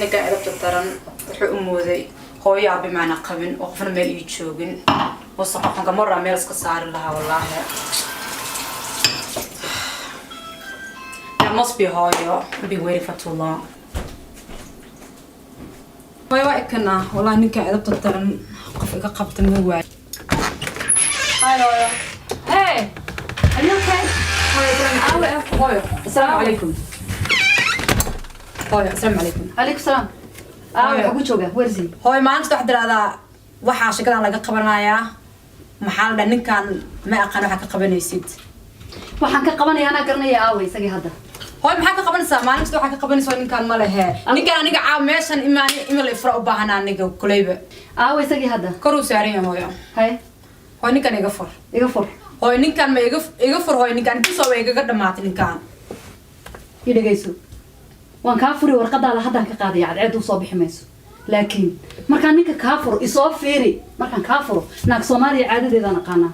Ninkan edabta daran wuxuu u mooday hooyo aabe maana qabin oo qofna meel ii joogin. Wasaqa xunka maraa meel iska saari lahaa wallaahi. That must be hooyo. I've been waiting for too long. Hooyo, waa ikana. Wallahi ninkan edabta daran qof iga qabta ma waayo. Hi, hooyo. Hey, are you okay? Hooyo, hooyo, asalaamu calaykum. Hooyo, asalaamu calaykum. Calaykum salaam. Ah, waxaa ku jooga? Where is he? Hooyo, maalinta waxaad tiraahdaa waxaa shakadan laga qabanayaa. Maxaa la dhaha, ninkan ma aqaan waxaa ka qabanaysid. Waxaan ka qabanaya anaa garanaya. Aaway isagii hadda? Hooyo, maxaa ka qabanaysaa? Maalin kasta waxaa ka qabanaysaa ninkan ma lehe. Ninkan aniga caaw meeshan imaan ima la ifra u baahan aniga kuleyba. Aaway isagii hadda? Kor uu saaran yahay, hooyo. Hay. Hooyo, ninkan iga fur. Iga fur? Hooyo, ninkan ma iga fur. Hooyo, ninkan bisoo way igaga dhamaatay ninkan. I dhegayso, waan kaa furi. Warqadaada haddaan ka qaadaya, cadceed u soo bixi mayso. Laakiin markaan ninka kaa furo, isoo fiiri. Markaan kaa furo, naag Soomaaliya caadadeedaan aqaanaa.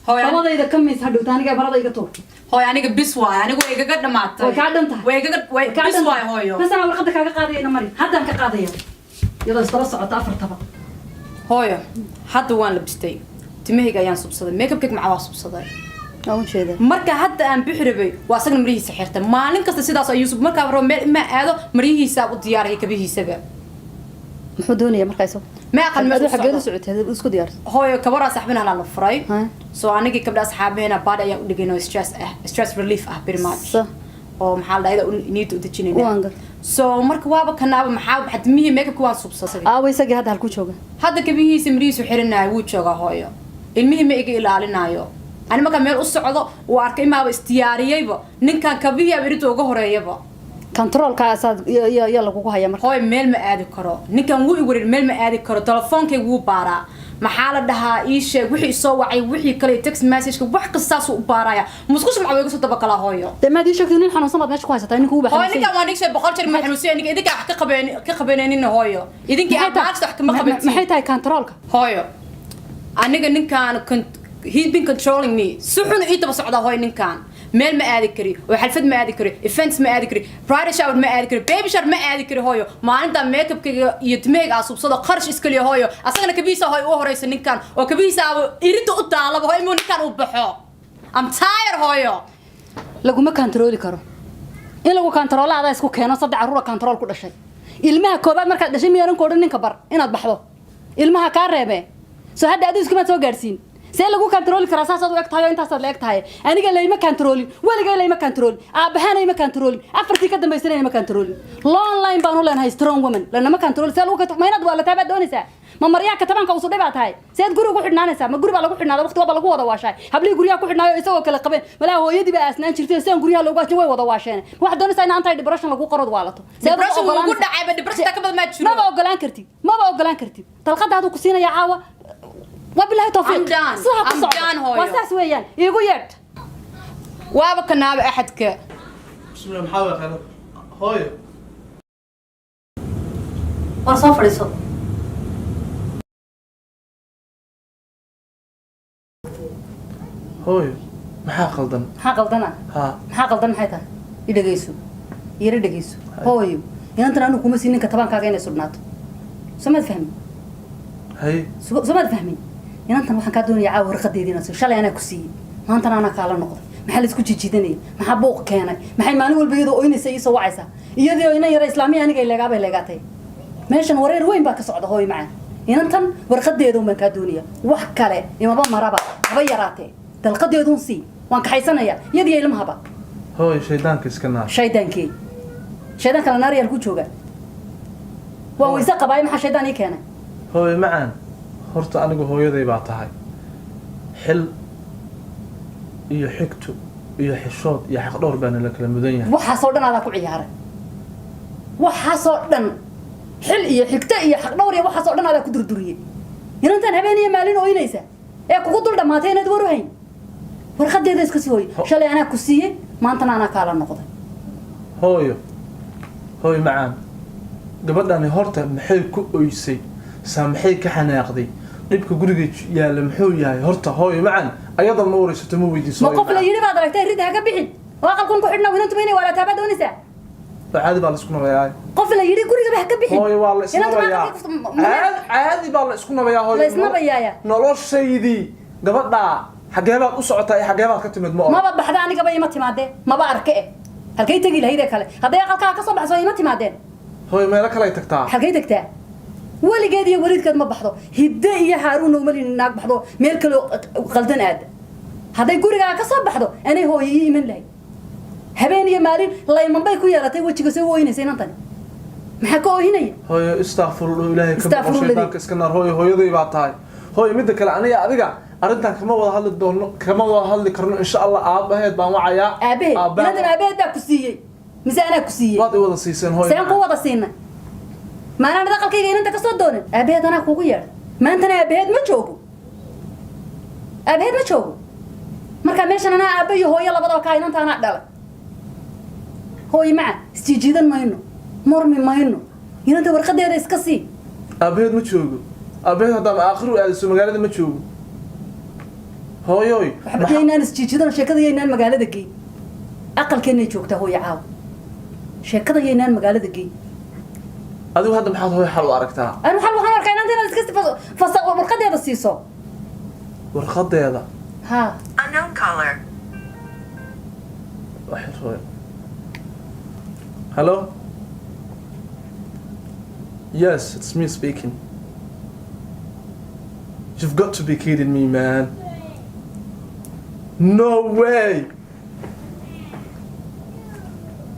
Hooyo. Labadayda ka miis hadhowta aniga marada iga tuur. Hooyo, aniga bis waay, aniga way igaga dhamaatay. Way kaa dhan tahay. Way igaga way Kaa bis dhan waay tahay. Hooyo. Bas, anaa warqada kaaga qaadaya. Ina mari, haddaan ka qaadaya iyadoo isdaba socota afartaba. Hooyo, hadda waan labistay, timahayga ayaan subsaday, makeupkayga macaa waa subsaday. Waan ujeedaa. Marka hadda aan bixi rabay, waa asagna maryihiisa xirtay. Maalin kasta sidaas ayuu Yuusuf markaa rabo meel ima aado, maryihiisa u diyaaraya, kabihiisaba. Muxuu doonaya markaa isagu? Ma aqan meel Adu u xaggeed u socdo. socotay? Isku diyaarsan. Hooyo, kabaraa saaxibina la furay. Ha. So anigii gabdha asxaabaheena baadhi ayaan u dhigay, stress ah, stress relief ah pretty much. Oo maxaa la dhahay, niyadda u dejinayna. Waan gar. So marka waaba kanaaba, maxaa timihii, makeupka waan subsaday. Aawa isagii hadda halkuu jooga? Hadda kabihiisa marihiisu xiranaayo, wuu joogaa. Hooyo, ilmihii ma iga ilaalinaayo. Ani markaa meel u socdo uu arkay imaaba isdiyaariyeyba ninkan, kabihii aba irinta uga horeeyaba. Controlkaasaad yaa lagugu haya marka? Hooyo, meel ma aadi karo. Ninkan wuu i wareer, meel ma aadi karo. Telefoonkayga wuu baaraa. Maxaa la dhahaa, ii sheeg wixii isoo wacay, wixii kale, text messageka, wax kastaasuu u baaraya. Musqusha macaa iga soo dabagalaa, hooyo. Dee maad ii sheegtay nin xanuunsan baad meesha ku haysataa? Ninka uba Hooyo, ninkan waan dhigshay 100 jeer, ma xanuunsiya ninka. Idinkaa wax ka qabeen ka qabanaynin, hooyo. Idinkii aad maagta wax kama qabatiin. Maxay tahay controlka? Hooyo, aniga ninkaan he's been controlling me. Si xun ii daba socdaa, hooyo. Ninkaan meel ma aadi kari oo xalfad ma aadi kari, events ma aadi kari, bridal shower ma aadi kari, baby shower ma aadi kari. Hooyo, maalinta makeupkayga iyo timahayga aa subsado, qarash iskaliya, hooyo. Asagana kabihiisa, hooyo, u horeysa ninkan oo kabihiisa aaba irinta u taalaba. Hooyo, imuu ninkan uu baxo. I'm tired, hooyo. Laguma controli karo. In lagu controla adaa isku keeno. Saddex carruura control ku dhashay. Ilmaha koobaad markaad dhashay miyaanan ku odhan ninka bar inaad baxdo, ilmaha kaa reebe? Soo hadda adigu iskamaad soo gaadhsiin. See lagu controli karaa? Saasaad u eg tahay oo intaasaad la eg tahay. Aniga layma controlin, weligay layma controlin, aabbahaana ima controlin, afartii ka dambaysana ima controlin. Long line baan u leenahay, strong woman lanama control. See lagu ma inaad waalataa baad doonaysaa? Ma maryaa katabaanka usudhay baa tahay? Seed guriga ku xidhnaanaysaa? Ma guri baa lagu xidhnaada? Waqti waaba lagu wada waashaay. Hablihii guryaha ku xidhnaayo isagoo kale qabeen malaa hooyadii baa aasnaan jirtay. Sidaan guryaha loogu aasnin way wada waasheen. Ma waxaad doonaysaa in anti depression lagu qorod waalato? Seed ugu Depression wuu ugu oggolaanaysaa? dhacayba, depression ka badan maa jiro. Maba ogolaan kartid, maba ogolaan kartid. Dalqadaadu ku siinaya caawa, wabilahi tawfiiq. I'm done. Sidaa ku I'm socdo. done, hooyo. Waa saas weeyaan, iigu yeedh. Waaba kanaaba axadka. Bismillah, maxaa way khayr, hooyo? War soo fadhiiso. Hooyo, maxaa qaldan? Maxaa qaldana? Haa. Maxaa qaldan maxay tahay? I dhegeyso, yara dhegeyso. Hooyo, inantan anigu kuma siin ninka tabaankaaga inay sudhnaato. Soo maad fahmin? Hay. Soo maad fahmin? Inantan waxaan kaa doonaya caawa warqadeedii inaad siiso. Shalay anaa ku siiyey, maantana anaa kaala noqday. Maxaa la isku jijiidanaya? Maxaa buuq keenay? Maxay maalin walba iyadoo oynaysa iisoo wacaysaa, iyadoo inan yara islaamiya aniga ileegaabay leegaatay? Meeshan wareer weyn baa ka socda, hooyo macaan. Inantan warqadeeda un baan kaa doonaya, wax kale imaba maraba haba yaraatee. Dalqadeeduun sii, waan kaxaysanaya iyadiyo ilmahaba. Hooyo, shaydaanka iska naar. Shaydaankee? Shaydaan kale naar yaal ku jooga. Waan weyse qabaay, maxaa shaydaan ii keenay? Hooyo macaan, horta anigu hooyaday baa tahay. Xil iyo xigto iyo xishood iyo xaqdhowr baana la kala mudan yahay. Waxaasoo dhan adaa ku ciyaaray. Waxaasoo dhan, xil iyo xigto iyo xaqdhowr iyo waxaasoo dhan, adaa ku durduriyey. Inantan habeen iyo maalin ooynaysa ee kugu dul dhamaatay inaad war u hayn, warqadeeda iska soo hooy. Shalay anaa ku siiyey, maantana anaa kaala noqday. Hooyo, hooyo macaan, gabadhani horta maxay ku oysay? Saa maxay ka xanaaqday? Dhibka guriga yaalla muxuu yahay horta? Hooyo macaan, ayada ma wareysato, ma weydiiso? Ma Hooyo qof la macaan. yidhi baad aragtay ridda haka bixin oo aqalkun ku xidhna? Inantu ma inay waalaataa baad doonaysaa? Caadi baa la isku nabayaa. Qof la yidhi gurigaba ha ka bixin. Hooyo, waa la Inanta ma isnabayaa. aqalkii Caadi baa la isku nabayaa, hooyo. La isnabayaaya. Noloshaydii gabadha xagee baad u socotaa iyo xagee baad ka timid ma oran. Maba baxda, anigaba ima timaadeen, maba arke eh. Halkay tegi lahayd ee kale? Hadday aqalkaa ka soo baxso ima timaadeen. Hooyo, meelo kale ay tagtaa. Halkay tagtaa? Weligeed iyo weliidkeed ma baxdo. Hidde iyo Haaruun umalin naag baxdo meel kale oo qaldan aada. Hadday gurigaa ka soo baxdo anay hooyo ii iman lahayd. Habeen iyo maalin layman bay ku yeelatay wejiga, soo ooynaysa inantani. Maxaa ka oohinaya? Hooyo, istakfirullah, ilaahay ka boqo. Istakfirullah. Shaydaanka iska naar, hooyo. Hooyaday baa tahay, hooyo. Midda kale, aniga adiga arrintan kama wada hadli doono, kama wada hadli karno, insha Allah. Aabaheed baan wacayaa. Aabaheed? Inantan aabaheed baa ku siiyey mise anaa ku siiyey? Waad i wada siiseen, hooyo. Seen ku wada siinay? Maanaan aqalkayga inanta kasoo doonin? Aabaheed anaa kugu yeedhay. Maantana aabaheed ma joogo, aabaheed ma joogo. Marka meeshan anaa aabba iyo hooyo labadaba kaa. Inanta anaa dhalay, hooyo maca. Isjiijiidan mayno, murmi mayno. Inanta warqadeeda iska sii. Aabaheed ma joogo. Aabaheed haddaama aakhiru aadiso magaalada ma joogo, hooyoy. Waxba yaynaan isjiijiidan, sheekada yaynaan magaalada geyn. Aqalkeennay joogtaa, hooyo, caawa. Sheekada yaynaan magaalada geyn. Adigu hadda maxaad, hooyo, xal u aragtaa? Anu xal waxaan arkaa inanta inaad iska fasa warqadeeda siiso. Warqadeeda? Ha. Unknown caller. Wax yar, hooyo. Hello, yes, it's me speaking. You've got to be kidding me, man. No way.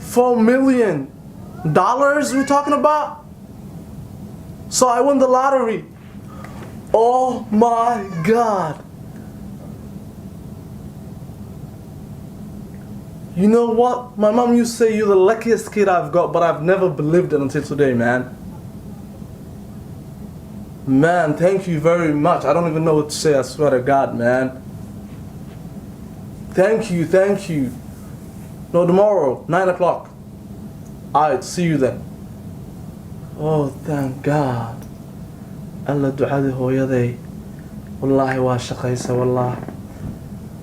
$4 million we're talking about? So I won the lottery. Oh my God. You know what? My mom used to say you're the luckiest kid I've got, but I've never believed it until today, man. Man, thank you very much. I don't even know what to say, I swear to God, man. Thank you, thank you. No, tomorrow, 9 o'clock. Alright, see you then. Oh, thank God. Alla, ducadii hooyaday. Wallaahi waa shaqaysa, wallahi.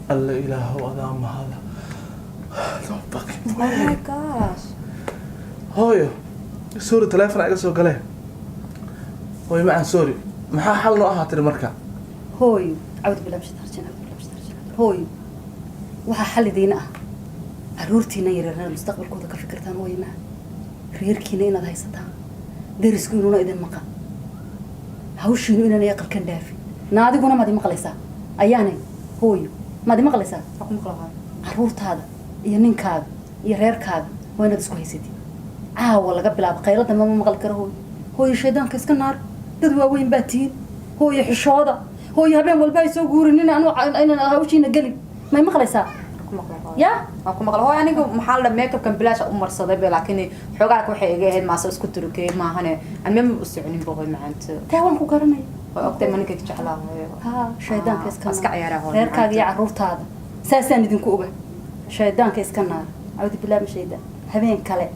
Alla, ilaahow adaa mahada. No fucking Oh my way. gosh. Hooyo, sorry, telefoon iga soo galee. Hooyo macaan, sorry. Maxaa xal noo ahaa tiri marka? Hooyo, cawd billahi min shaytaan rajiim, cawd billahi min shaytaan rajiim. Hooyo, waxaa xal idiin ah caruurtiina yaryarnada mustaqbalkooda ka fikirtaan, hooyo maca. Reerkiina inaad haysataan, derisku inuuna idin maqan, hawshiinu inaanay aqalkan dhaafin. Na adiguna maad imaqlaysaa ayaanay, hooyo? Maad imaqlaysaa? Waa ku maqla, hooyo. Caruurtaada iyo ninkaaga iyo reerkaaga waa inaad isku haysatid. Caawa laga bilaabo qaylo dambe ma maqli karo, hooyo. Hooyo, shaydaanka iska naar. Dad waaweyn baa tihiin, hooyo. Xishooda, hooyo. Habeen walba ay soo guurinin anu inaan hawshiina gelin. May maqlaysaa? Waa ku maqla, hooyo. Ya. Waa ku maqla, hooyo. Aniga maxaa la makeupkan bilaash u marsaday be, laakiin xoogaalka waxay iga ahayd maase isku turukey maahane. Aan meel u soconin ba, hooyo macaanto. Taa waan ku garanaya. Way ogtay ma ninka jeclaa, hooyo. Ha, shaydaanka iska Waa iska naar. ciyaaraa, hooyo. Reerkaaga iyo caruurtaada saasaan idinku oga. Shaydaanka iska naar, cawdu billahi min shaydaan. Habeen kale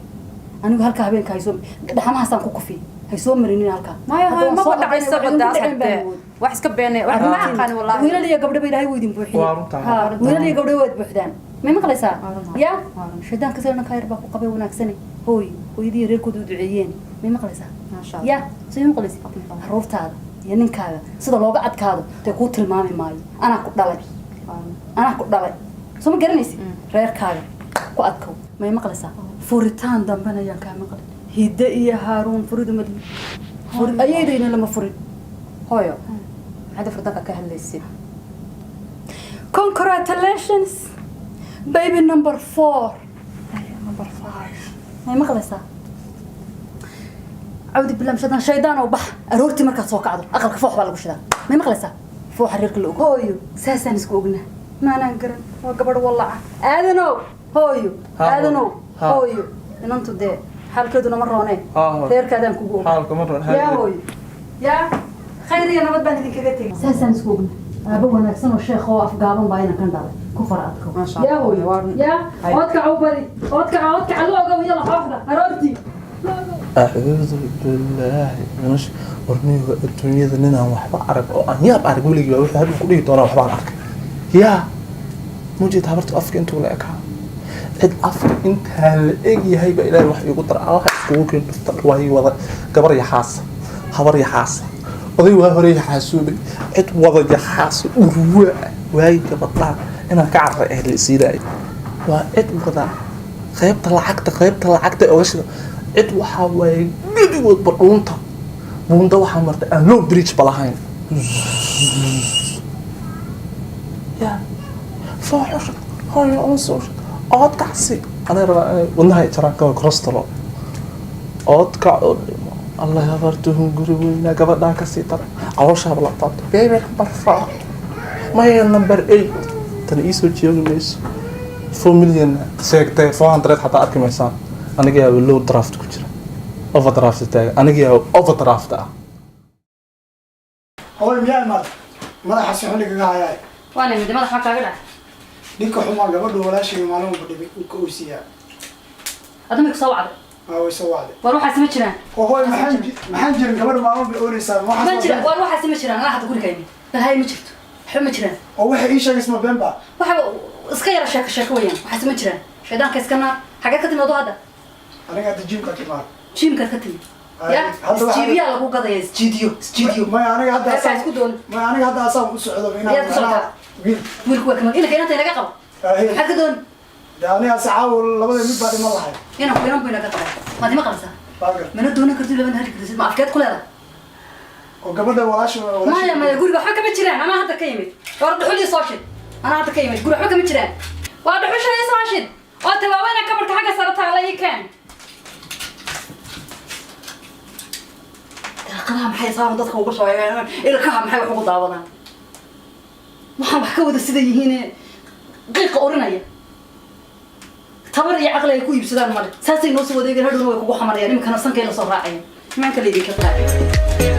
anigu halkaa habeenka haysoo dhaxamahaasaan ku kufiy, haysoo marinin halkaa. Maya, hooyo, Haddaan maba soo dhacayso. ordayna, waxay Wadaas ugu dhaceen baan hadee awood. Wax iska beenay, wax ma aqaan wallahi. Wiilal iyo gabdhaba ilaahay wuu idin buuxiyey. Waa runtaa. Ha, wiilal iyo gabdho waad buuxdaan. May maqlaysaa? Waa runtaa. Ya. Waa runtaa. Shaydaanka sida ninkaa yar baa ku qabay wanaagsane, hooy. Hooyadii reerkooda u duceeyeen. May maqlaysaa? Maasha Allah. Ya, soo ma maqlaysid? Caruurtaada iyo ninkaaga sida looga adkaado dee kuu tilmaami maayo. Anaa ku dhalay, anaa ku dhalay, soo ma garanaysid? Reerkaaga ku adkow. May maqlaysaa? Furitaan dambena ayaan kaa maqlin. Hidde iyo Haaruun furidu ma ayaydayna lama furin. Hooyo, maxaad furdanka ka hadlaysid? Congratulations, baby number 4. Number 5. May maqlaysaa? Cawdi billahi shaydaan, shaydaan oo bax. Aroortii markaad soo kacdo aqalka foox baa lagu shidaa. May maqlaysaa? Fooxa reerka la og, hooyo. Saasaan isku ognaa. Maanaan garan waa gabadh wallaca. Aadanow, hooyo. Ha, aadanow. ha. Hooyo, inantu dee xaalkeeduna ma roonee. Ha, hooyo. Reerkaadaan kugu og. Xaalka ma roon. Yaa hooyo, yaa khayr iyo nabad baan idinkaga tegay. Saasaan isku ognaa. Aaba wanaagsan oo sheekh oo afgaaban baa inan kan dhalay. Ku fara adkow. Maasha Allah. Yaa hooyo. Waa run. Yaa Hay. oodkaca u badi, oodkaca, oodkaca la ogow iyo laxooxda aroortii. Acuudu billaahi minash warniga. Adduunyada ninaan waxba arag oo aan yaab arag weligii baa wuxuu hadhow ku dhihi doonaa waxbaan arkay. Yaa mujeed habarta afka intuu la ekaa. Cid afka intaa la egyahay baa Ilaahay wax iigu dara. Allaha iskugu keen dhufta. Waay wada gabar yaxaasa, habar yaxaasa, oday waa hore yaxaasuubay, cid wada yaxaasa dhurwaa. Waay gabadhaan inaan ka cararay ahayd la isiinaayo. Waa cid wada qaybta lacagta, qaybta lacagta oga shida. Cid waxaa waaye gebigoodba dhuunta buunda waxaa martay aan low bridge ba lahayn. Ya fooxusha hooyo unsuusha oodkacsi anay rabaa inay wadnaha ay jaraan kawa cholesterol oodkac oo dhimo. Allah habartuhun guri weynaa gabadhaa kasii dara, calooshaaba la taabto. Baby number 4, maya, number 8. Tan iisoo jeegi mayso. 4 million sheegtay, 400 xataa arki maysaan. Aniga yaaba low draft ku jira, overdraft taagan, aniga yaaba overdraft ah. Hooy, miyaa imaad? Madaxa si xun igaga hayaay. Waa nimid, madaxa kaaga dhac. Ninka xumaa gabadhu walaashay maalin walba dhibay uu ka oysiiyaa. Adama ku soo wacday? Aa, way soo wacday. War waxaas ma jiraan. Oo hooy, maxaan jirin? Gabadha maalin walba oonaysaa. Ma jira, war waxaas ma jiraan. Anaa hadda guriga imid, balhaay ma jirto, waxba ma jiraan. Oo waxay ii sheegaysa ma been ba? Waxa iska yara sheeko sheeko weeyaan, waxaas ma jiraan. Shaydaanka iska naar. Xageed ka timid adu hadda? Aniga hadda gymka ka imaad. Gymkaad ka timid ya? Hadda isjiibiyaa lagu gadaya, isjiidiyo, isjiidiyo. Maya, aniga hadda Reerkaa isku doon. Maya, aniga hadda asaan u socdo. Miyaad ku socotaa? Wiil. Wiilku waa kama inanka, inanta inaga qabo. Maxaad ka dooni? De aniga ase caawa labada mid baa dhiman lahay. Inanku inan bu inaga qabay, maad ima qabaysaa? Baagar. Mana doonan kartid, labana heli kartid, ma afkeed ku leedahay? Oo gabadha walaasha. Maya, maya, guriga waxba kama jiraan. Anaa hadda ka yimid. War dhuxul ii soo shid. Anaa hadda ka yimid, guri waxba kama jiraan. Waa dhuxusha ii soo shid oo tawaaweyna kabarka xagga sare taala ii keen. Daaqadaha maxay saaran dadka uga soo eegaan? Ilkaha maxay wax ugu daawadaan? Waxaan wax ka wada sida yihiin qiiqa orinaya. Tabar iyo caqli ay ku iibsadaan male. Saasay noo soo wadeegeen, hadhowna way kugu xamanayaan. Iminkana sankay la soo raacayaan, imaanka laydinka qaadaya.